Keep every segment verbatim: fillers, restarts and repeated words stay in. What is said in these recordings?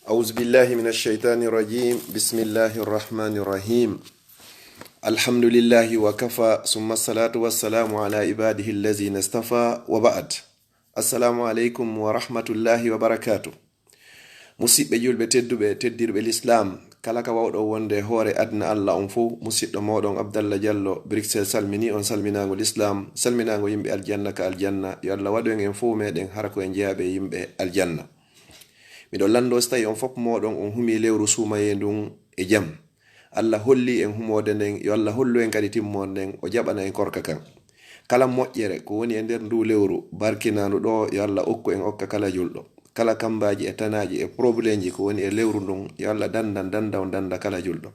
أعوذ بالله من الشيطان الرجيم. بسم الله الرحمن الرحيم. الحمد لله وكفى، ثم الصلاة والسلام على عباده الذين اصطفى، وبعد. السلام عليكم ورحمة الله وبركاته. Musidɓe julɓe tedduɓe, teddirɓe Lislaam, kala ka wawɗo wonde e hoore aduna Allah on fof, musidɗo mooɗon Abdallah Diallo, Bruxelles, salmini on salminaango Lislaam, salminaango yimɓe aljanna ka aljanna. Yo Allah waɗu en en fof meɗen hara ko en jeyaaɓe yimɓe aljanna. Miɗo lanndoo si tawi on fof mooɗon on humii lewru suumayee ndun e jam. Allah holli en humoode nden, yo Allah hollu en kadi timmoode nden, o jaɓana en korka kan. Kala moƴƴere ko woni e nder ndu lewru barkinaandu ɗo, yo Allah okku en okka kala julɗo. Kala kambaaji e tanaaji e problemji ko woni e lewru ndun, yo Allah danndan dannda on dannda kala julɗo.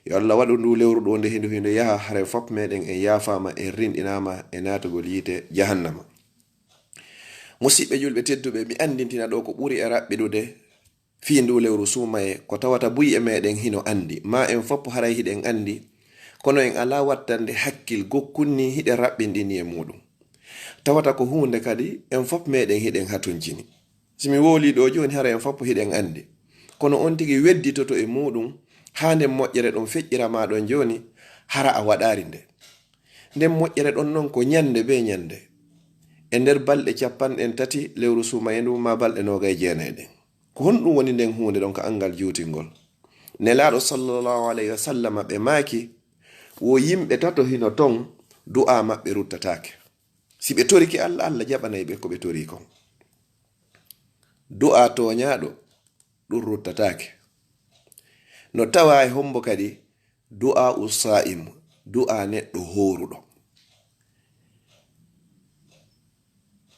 Yo Allah waɗu ndu lewru ɗo nde hindu hindu yaha, haray fof meɗen en yaafaama, en rinɗinaama e naatugol yiite jahannama. Musidɓe julɓe tedduɓe, mi anndintina ɗo ko ɓuri e raɓɓiɗude fii ndu lewru suumayee, ko tawata buy e meɗen hino anndi, maa en fof haray hiɗen anndi, kono en alaa wattande hakkil gokkun ni hiɗen raɓɓinɗini e muɗum. Tawata ko huunde kadi en fof meɗen hiɗen hatuncini. Si mi wowlii ɗo jooni, hara en fof hiɗen anndi. Kono on tigi wedditoto e muɗum, haa nden moƴƴere ɗon feƴƴira maa ɗon jooni, hara a waɗaari nde. Nden moƴƴere ɗon non ko ñannde bee ñannde. E nder balɗe capanɗe tati lewru suumayee ndun maa balɗe noogay jeenay ɗen. Ko honɗum woni nden huunde ɗon ka anngal juutingol? Nelaaɗo sallallahu alayhi wa sallama ɓe maaki, wo yimɓe tato hino ton, du'aa maɓɓe ruttataake. Si ɓe torike Allah, Allah jaɓanay ɓe ko ɓe torii kon. Du'aa tooñaaɗo, ɗum ruttataake. No tawaa e hombo kadi? Du'aa u saa'im, du'aa neɗɗo hooruɗo.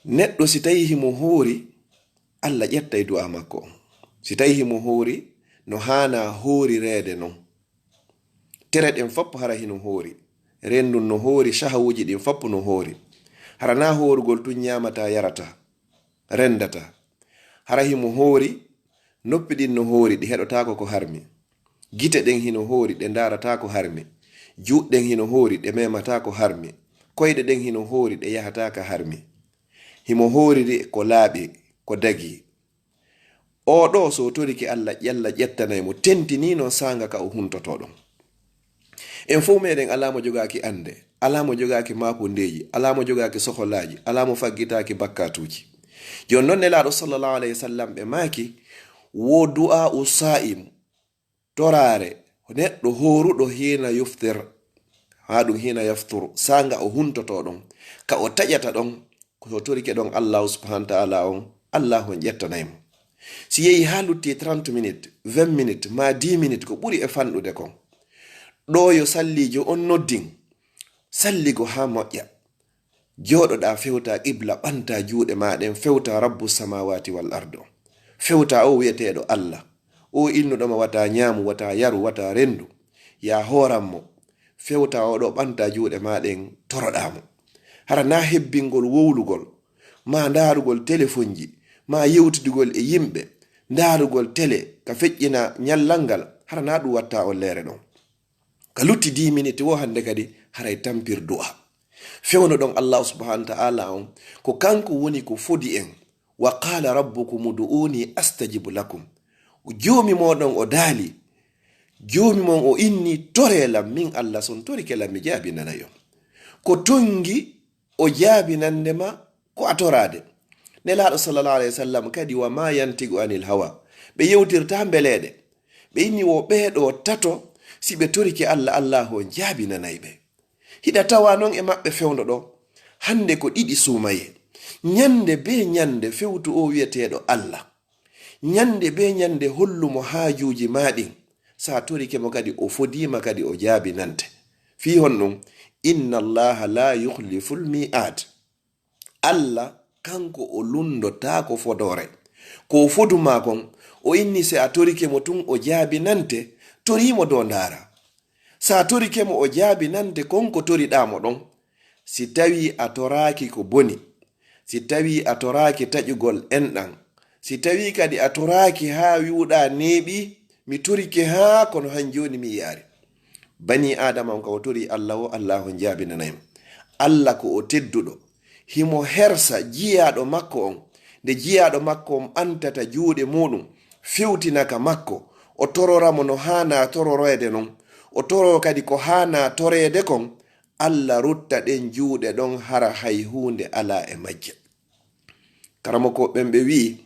Neɗɗo si tawii himo hoori, Allah ƴettay du'aa makko on. Si tawii himo hoori, no haanaa hoorireede non. Tere ɗen fof hara hino hoori. Renndun no hoori, shahawuuji ɗin fof no hoori. Hara naa hoorugol tun ñaamataa, yarataa, renndataa. Hara himo hoori, noppi ɗin no hoori, ɗi heɗotaako ko harmi. Gite ɗen hino hoori, ɗe ndaarataa ko harmi. Juuɗe ɗen hino hoori, ɗe memataa ko harmi. Koyɗe ɗen hino hoori, ɗe yahataa ka harmi. Himo hooriri ko laaɓi, ko dagii. Oo ɗoo, so o torike Allah, Allah ƴettanay mo, tentinii non saanga ka o huntotoo ɗon. En fow meɗen alaa mo jogaaki annde, alaa mo jogaaki maapundeeji, alaa mo jogaaki sokolaaji, alaa mo faggitaaki bakkaatuuji. Jooni non, Nelaaɗo sallallahu alayhi wa sallam ɓe maaki, wo du'aa'u saa'im, toraare neɗɗo hooruɗo hiina yuftir, haa ɗum hiina yaftur, saanga o huntotoo ɗon, ka o taƴata ɗon, ko so torike ɗon Allahu subhanahu wa ta'ala on, Allahu on ƴettanay mo. Si yehi haa lutti trente minutes, vingt minutes, maa dix minutes, ko ɓuri e fanɗude kon, ɗo yo salliijo on noddin, salligo haa moƴƴa. Jooɗoɗaa, fewtaa qibla, ɓantaa juuɗe maa ɗen, fewtaa Rabbu samaawaati wal ardi on. Fewtaa o wi'eteeɗo Allah. O innuɗo ma wata ñaamu, wata yaru, wata rendu. Yaa hooran mo. Fewtaa o ɗo, ɓantaa juuɗe maa ɗen, toroɗaa mo. Hara naa hebbingol wowlugol, maa ndaarugol telefonji, maa yewtidugol e yimɓe, ndaarugol tele ka feƴƴina ñallal ngal, hara naa ɗum watta on leere ɗon. Ka lutti dix minutes wo hannde kadi, haray tampir du'a. Fewno ɗon Allahu subhanahu wa ta'ala on, ko kanko woni ko fodi en. Wa qala rabbukum ud'uni astajib lakum. Joomi moɗon o daali, joomi mon o inni, toree lam, min Allah, son torike lam, mi jaabinanay on. Ko tongi o jaabinande ma ko a toraade. Nelaaɗo sallallahu alayhi wa sallam kadi, wa ma yantiqu anil hawa. Ɓe yewtirta mbeleeɗe. Ɓe inni wo ɓee ɗoo tato, si ɓe torike Allah, Allahu on jaabinanay ɓe. Hiɗa tawa non e maɓɓe fewndo ɗo. Hannde ko ɗiɗi suumayee. Ñannde bee ñannde fewtu o wi'eteeɗo Allah. Ñannde bee ñannde hollu mo haajuuji maa ɗin. Sa torike mo kadi, o fodiima kadi, o jaabinante. Fii honɗum? Inna Allaha la yukhliful mi'ad. Allah, kanko o lunndotaako fodoore. Ko o fodu maa kon, o inni si a torike mo tun, o jaabinante, torii mo doo ndaara. Si a torike mo, o jaabinante kon ko toriɗaa mo ɗon. Si tawii a toraaki ko boni, si tawii a toraaki taƴugol enɗan, si tawii kadi a toraaki haa wi'uɗaa neeɓii, mi torike haa kono han jooni mi yi'aali. Banii Aadama on ka o torii Allah wo, Allaahu on jaabinanay mo. Allah ko o tedduɗo. Himo hersa jiyaaɗo makko on. Nde jiyaaɗo makko on ɓantata juuɗe muuɗum, fewtina ka makko, o torora mo no haana tororoyde non, o toro kadi ko haana toreede kon, Alla rutta ɗen juuɗe ɗon hara hay huunde alaa e majje. Karamokooɓe ɓen ɓe wi'i,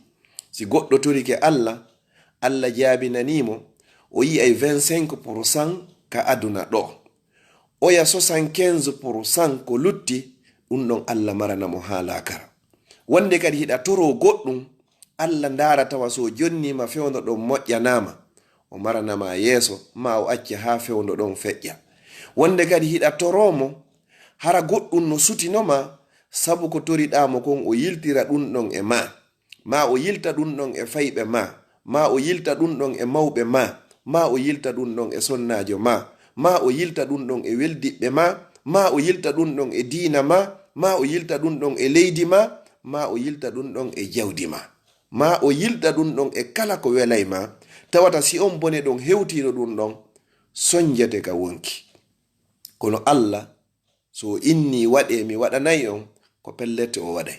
si goɗɗo torike Alla, Alla jaabinanii mo, o yi'ay vingt-cinq pour cent ka aduna ɗoo. Oya soixante-quinze pour cent ko lutti, ɗun ɗon Alla marana mo haa laakara. Wonde kadi hiɗa toroo goɗɗun, Alla ndaara tawa si o jonnii ma fewndo ɗon moƴƴanaa ma, o marana ma yeeso, maa o acca haa fewndo ɗon feƴƴa. Wonde kadi hiɗa toroo mo, hara goɗɗun no sutino ma, sabu ko toriɗaa mo kon o yiltira ɗun ɗon e maa, maa o yilta ɗun ɗon e fayɓe maa, maa o yilta ɗun ɗon e mawɓe maa, maa o yilta ɗun ɗon e sonnaajo maa, maa o yilta ɗun ɗon e weldiɓɓe maa, maa o yilta ɗun ɗon e diina maa, maa o yilta ɗun ɗon e leydi maa, maa o yilta ɗun ɗon e jawdi maa, maa o yilta ɗun ɗon e kala ko welay maa, tawata si on bone ɗon hewtiino ɗun ɗon, sonjete ka wonki. Kono Alla, so o innii waɗee, mi waɗanay on, ko pellet o waɗay.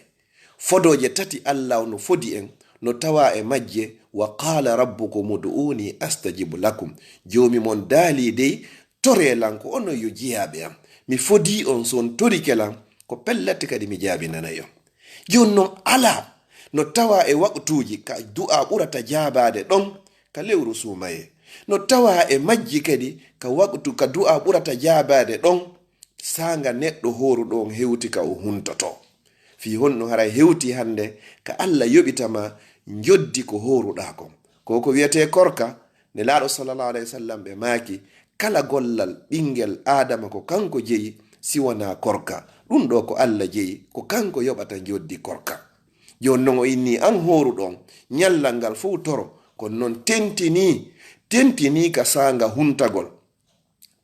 Fodooje tati Alla no fodi en, no tawaa e majje, "Wa qaala rabbukum ud'uuni astajib lakum." Joomi mon daalii dey, toree lan ko onon yo jiyaaɓe am. Mi fodii on, so on torike lan, ko pellet kadi mi jaabinanay on. Jooni non alaa no tawaa e waqtuuji ka du'aa ɓurata jaabaade ɗon ka lewru suumayee. No tawaa e majji kadi ka waqtu ka du'aa ɓurata jaabaade ɗon, saanga neɗɗo hooruɗo on hewti ka o huntotoo. Fii honno haray hewti hannde ka Alla yoɓita ma njoddi ko hooruɗaa kon? Ko ko wi'etee korka, Nelaaɗo sallallahu alayhi wa sallam ɓe maaki, kala gollal ɓinngel Aadama ko kanko jeyi, si wanaa korka. Ɗun ɗoo ko Alla jeyi, ko kanko yoɓata njoddi korka. Jooni non o inni an hooruɗo on, ñallal ngal fow toro, kono non tentinii, tentinii ka saanga huntagol,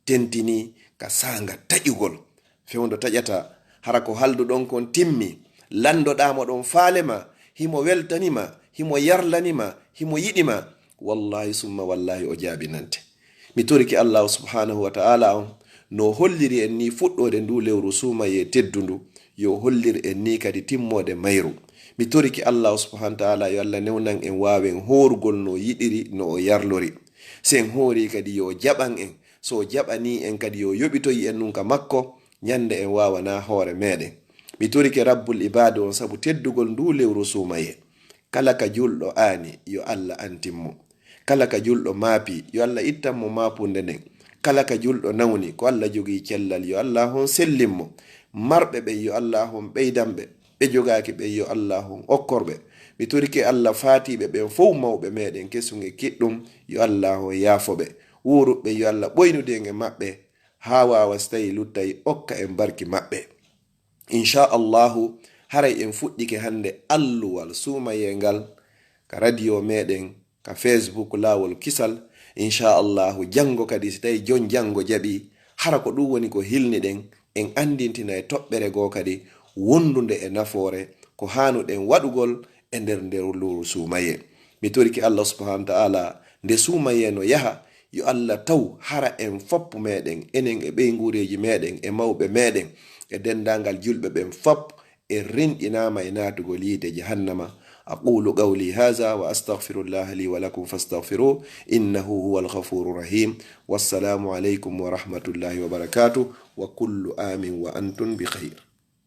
tentinii ka saanga taƴugol. Fewndo taƴata, hara ko halduɗon kon timmi, landoɗaa mo ɗon faale ma, himo weltani ma, himo yarlani ma, himo yiɗi ma, wallaahi summa wallaahi o jaabinante. Mi torike Allaahu subhaanahu wa ta'aalaa on, no o holliri en nii fuɗɗoode nduu lewru suumayee teddundu, yo o hollir en nii kadi timmoode mayru. Mi torike Allaahu subhaanahu wa ta'aalaa yo Alla newnan en waawen hoorugol no o yiɗiri, no o yarlori. Si en hoorii kadi yo o jaɓan en, so o jaɓanii en kadi yo o yoɓitoy en ɗun ka makko, ñande en waawanaa hoore meɗen. Mi torike Rabbul Ibaadi on sabu teddugol nduu lewru suumayee. Kala ka julɗo aani, yo Alla antin mo. Kala ka julɗo maapi, yo Alla ittan mo maapunde nden. Kala ka julɗo nawni, ko Alla jogii cellal, yo Alla on sellin mo. Marɓe ɓen, yo Alla on ɓeydan ɓe. Ɓe jogaaki ɓen, yo Alla on okkor ɓe. Mi torike Alla faatiiɓe ɓen fow, mawɓe meɗen kesun e kiɗɗun, yo Alla on yaafo ɓe. Wuuruɓe ɓen, yo Alla ɓoynude en e maɓɓe, haa waawa si tawi luttay okka en barki maɓɓe. Insha Allahu, haray en fuɗɗike hannde alluwal suumayee ngal ka radio meɗen, ka Facebook Laawol Kisal. Insha Allahu, janngo kadi, si tawi jon janngo jaɓi, hara ko ɗun woni ko hilniɗen, en anndintinay toɓɓere goo kadi wondunde e nafoore, ko haanuɗen waɗugol e nder nder lewru suumayee. Mi torike Allah subhanahu wa ta'ala, nde suumayee no yaha, yo Allah taw hara en fop meɗen, enen e ɓeynguureeji meɗen, e mawɓe meɗen, e denndaangal julɓe ɓen fop, en rinɗinaama e naatugol yiite jahannama. أقول قولي هذا وأستغفر الله لي ولكم فاستغفروه إنه هو الغفور الرحيم. والسلام عليكم ورحمة الله وبركاته. وكل عام وأنتم بخير.